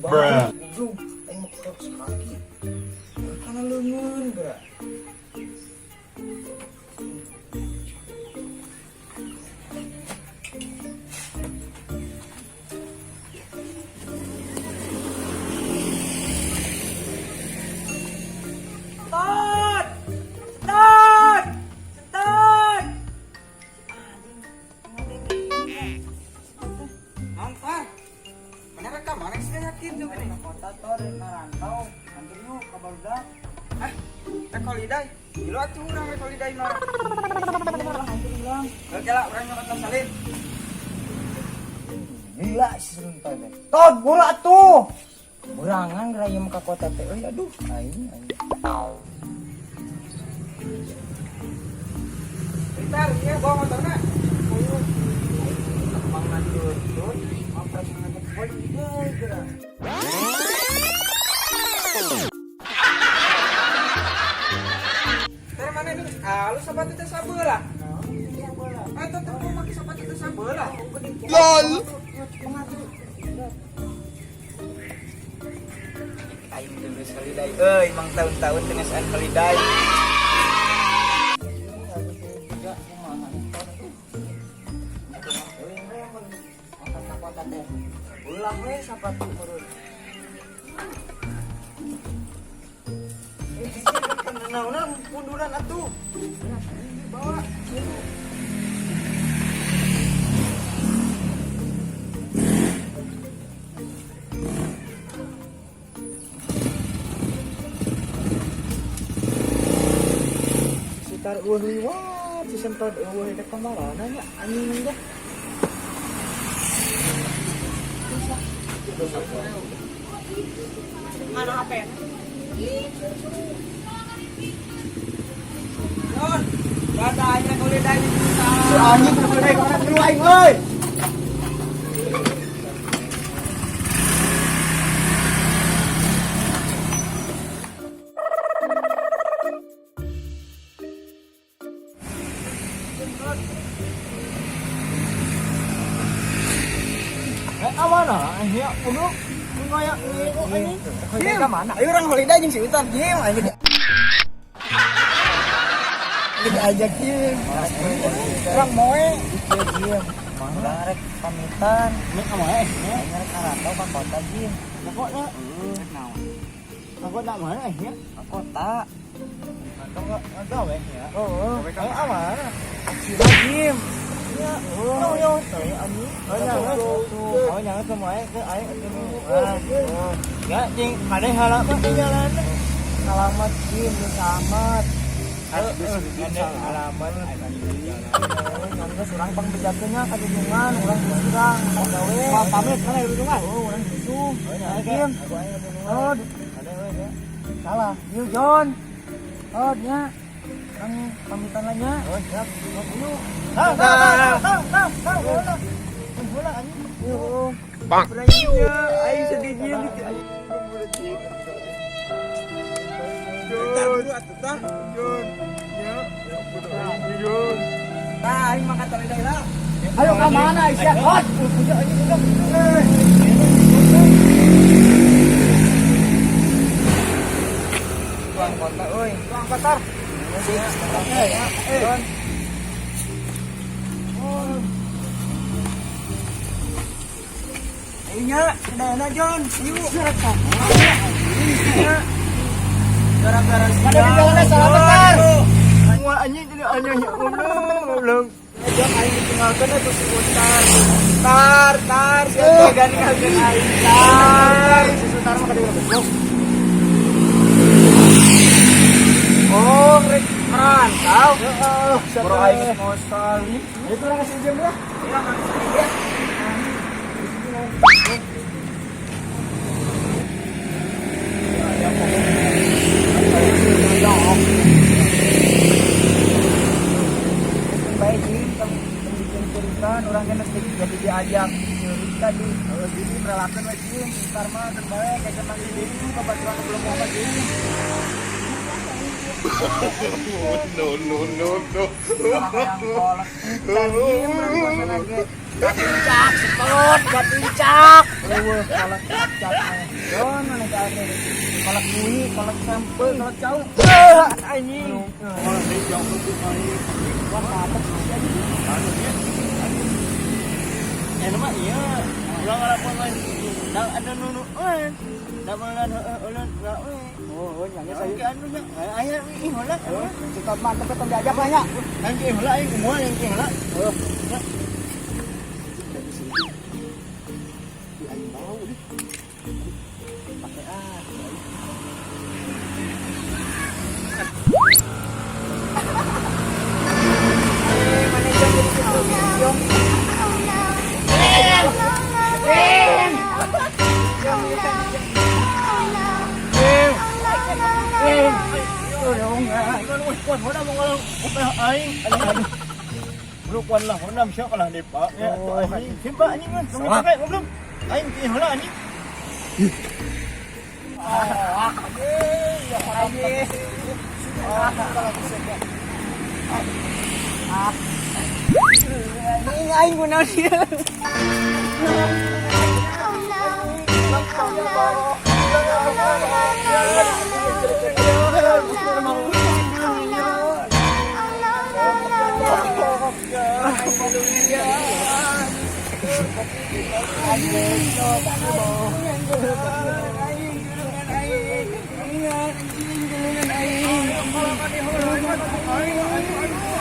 Bae goblok, aing mah ketok kaki. Kana leungeun geura. Tot! Tot! Tot! Mantap. Mana rek kamana sih yakin tuh gini. Kota tor ngarantau, anter yuk ka barudak. Ah, rek holiday. Gila atuh urang rek holiday mah. Anter urang. Oke lah, urang nyokot salin. Gila si Seruntai teh. Tot, bola tuh. Burangan geura ieu mah ka kota teh. Euy aduh, aing aing. Bentar, ya bawa motorna. Bangunan tutut, mapres ngajak holiday geura. Teh mana ini? Ah, lu sepatu teh sabelah. Ah, tetep mau pakai sepatu teh sabelah. LOL. Aing teu geus holiday euy, mang tahun-tahun teu geus holiday. Ulang we sapatu meureun. Eh, naonan munduran atuh. Bawa. Sekitar eueuh liwat si sentot eueuh teh kamarana nya anjing teh. Mana HP? Yon, dada aing rek holiday di Si anjing teh holiday kana milu aing euy. Eh, awana, ya, goblok. Ngoyak anjing. Holiday ka mana? Ayo urang holiday jeung si Utan, Jim, aing diajak Jim. Urang moe. Iya, Jim. Urang rek pamitan. Ini kamu eh? Aing rek ngarantau ka kota, Jim. Pokoknya, Rek naon? aku tak mana eh ya? Ka kota. Atau enggak gawe ya? Heeh. Eh, aman. Sila, Jim. Ya, oh, yo, tuh, anjing. Oh, jangan, oh, jangan semua eh, ke aing ke. Ya, cing, ada halaman di jalan. Salamat, Jim, lu selamat. Ada halaman Ngan urang pang bejakeun nya ka junjungan, urang geus urang gawe. Pamit mana junjungan? Oh, urang butuh. Oh, Ayo, Jim. Oh, Ada ya. salah. Yuk, John. Oh, nya. Kang pamitan lah nya. Oh, siap. Yuk. Tang, tang, tang, tang, tang, tang, bola. Bola anjing. Yuk. Bang. Aing sedih Jim. Jon, atuh tah. Jon. Ya, ya ampun aing Jon. Tah, aing makan holiday lah. Ayo ke mana Aisyah? Hot. Punya anjing goblok. Tuang kota euy. Tuang kotor. Jon. Ayo nya, kedana Jon. Yuk. Nya. Gara-gara Ada di jalan salah bentar. Semua anjing jadi anjing ya goblok, goblok. Jon aing ditinggalkeun atuh si Untar. Tar, tar, sia tega ninggalkeun aing. Tar. Si Sutar mah kada goblok. Oh, rek merantau. Heeh, Bro aing geus ngosal. Itu orang kasih jam lah. Ya, Kang ya. Baik, Jim. Bikin cerita, orang kan mesti jadi diajak cerita di. Jadi merelakan we Jim, ntar mah terbalik kayak kemang ini babaturan belum apa Jim. No, no, no, no. Yang kolak. Jim, orang puasa lagi. Gatincak, sepelot, gatincak. Leuweuh kolak cacat maneh. Don maneh teh atuh. Kolak bui, kolak sampe, kolak cau. Anjing. Wah, kapok sih anjing. Eh nama iya. Ulah ngalakuan lain. Da ada nunuan. Da meunang heueuh ulun gawe. Oh, nya geus Oke ayo. anu nya. Aya ih heula. Kita mantep tong diajak lah nya. Aing ge heula aing kumaha aing ge heula. Heuh. Aing bau deh. Pakai ah. Mana jam jadi situ jam. Bro kuan lah honam siapa lah depa. Ya atuh anjing. Simpa anjing kan. Kamu pakai goblok. Aing ge heula anjing. Anjing aing kunaon ieu.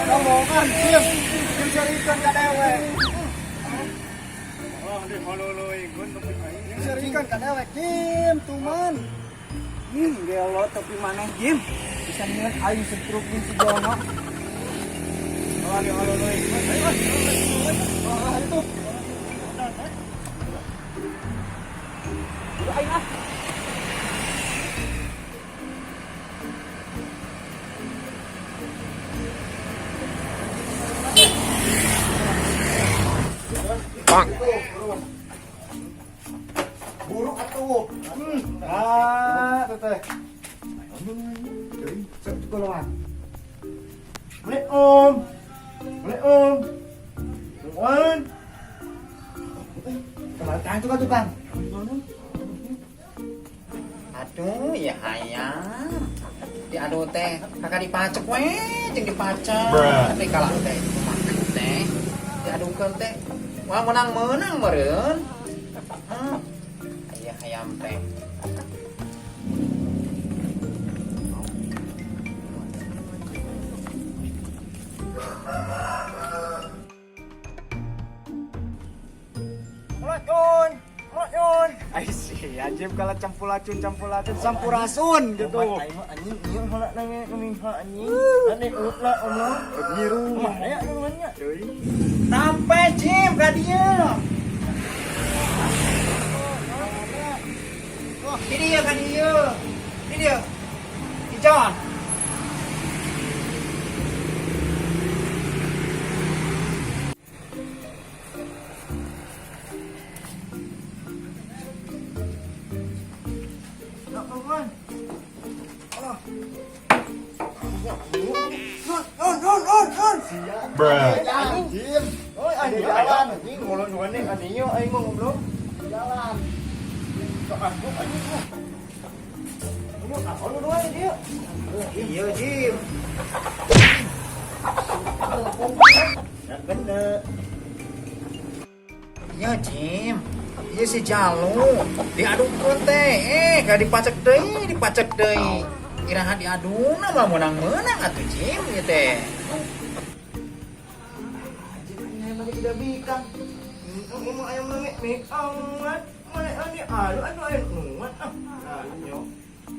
Rombongan diam. Jeung ka dewek. Jeung serikan ka dewek Kim tuman. Gelo tapi maneh Jim. Bisa nyeun aing setruk jeung si Jono. Itu. Aing ah. Buruk atuh. Ah, teteh. Sok keluar. Assalamualaikum. Assalamualaikum. Wan. Kemarin tukang tukang. Aduh, ya hayam. Diadu teh, kakak dipacek we, jeung dipacek. Tapi kalah teh makan teh. Diadukeun teh. Wah, menang-menang meureun. Aya hayam teh. Mulacun. Mulacun. Ai sih, ajib kalau campuracun campuracun sampurasun gitu. Aing mah anjing ieu heula nang minha anjing. Ane utla omong. Biru. Mana ya namanya? Sampai Jim ka dieu. Di dieu ka dieu. Di dieu. Ijon. Bruh. Anjing. Oh, anjing jalan anjing ngulon nih anjing yo aing mah goblok. Jalan. Sok aku anjing. Lu apa lu doang dia? Iya, Jim. Ya bener. Iya, Jim. Iya si Jalu. Diadukeun teh. Gak dipacek deui, dipacek deui. Iraha diaduna mah menang-menang atuh Jim ieu teh. Anjing emang tidak bikang. Mau ayam meme amat. Mana ani alu anu ayam nuat ah. Yo.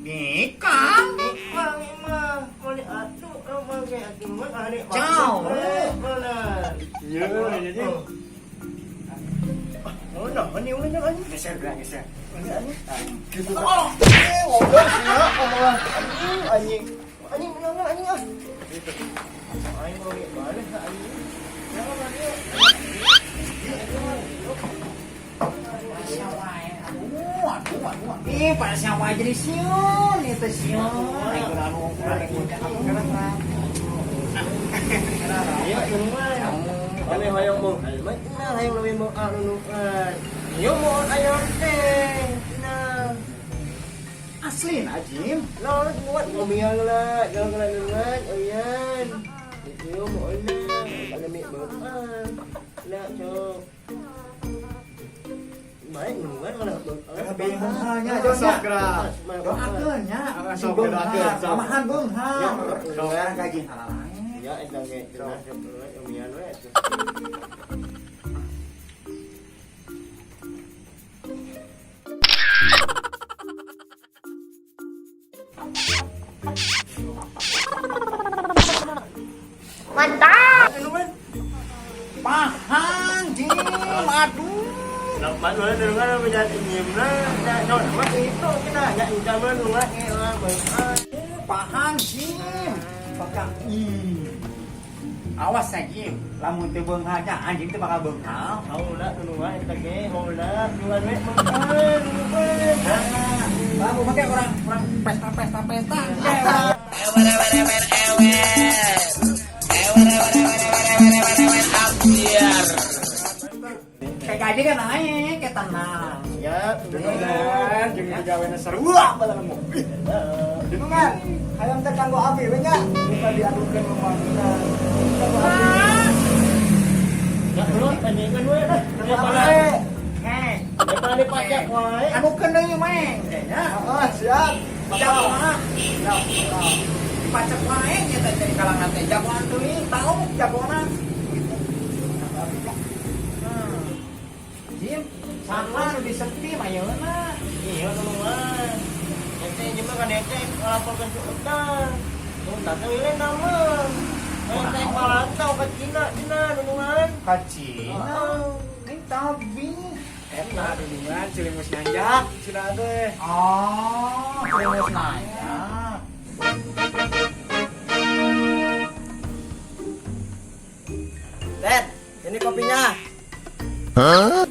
Bikang. Bikang mah mana atu mah kayak atu mah ane. Jauh. Mana? Iya, jadi. Oh, nah, ini udah anjing. Geser geus geser. Gitu. Oh, goblok sih ya, omongan anjing, anjing. Anjing menang anjing ah. Gitu. Aing mau balik anjing. Jangan dia. Pasya wae. Aduh, aduh, aduh. Ih, pasya wae jadi sieun ieu teh sieun. Aing anu Iya, ini mah. Kami hoyong mah. Nah, hayang leuwih mau anunukan. Ieu mau ayam teh. Nah, Asli na Jim. lo buat ngomian lah, jangan kena nungan, omian. Ieu mau na, kalau mi beunghar. Lah, cok. Main nungan kalau Beunghar nya Sok gerak. Doakeun nya. Sok, doakeun, sok. Samahan beunghar. Ya, Sok gaji halal. Ya, eta ge cenah sok omian we atuh. Mantap. Pahang Jim, aduh. Lama lu nungan apa jadi nyimna, ya nyok mah itu cenah ya incaman nungan ge urang beunghar. Pahang Jim. Bakal ih. Awas ya Jim, lamun teu beunghar nya anjing teh bakal beunghar. Haula nungan eta ge, haula nungan we beunghar, nungan. Nah, lamun make orang orang pesta-pesta pesta. Kayak gaji kan naik, kayak tenang. Siap, Denungan jeung digawena sarua balangmu. Ih, Denungan, hayam teh kanggo abi we nya, bukan diadukeun memangna. Kanggo abi. Ya lu panjenengan we dah. Kanggo abi. Heh, Daripada dipacak wae. adukeun deui meng, kayaknya. Ah, siap. Jagoan, Siap. dipacek wae nya teh dari kalangan teh jagoan teuing, tahu jagoan. Gitu. Jim, sama nu disepi mah ayeuna. Iya nulungan. Ente jeung kan ente ngelaporkeun ke utang. Utang teh lilin nama. Ente marantau ke Cina Cina nulungan. Ka Cina. Ini tabi. Enak denungan cilimus nyanjak cenah teh. Oh, primus nanya. Den, ini kopinya. Hah?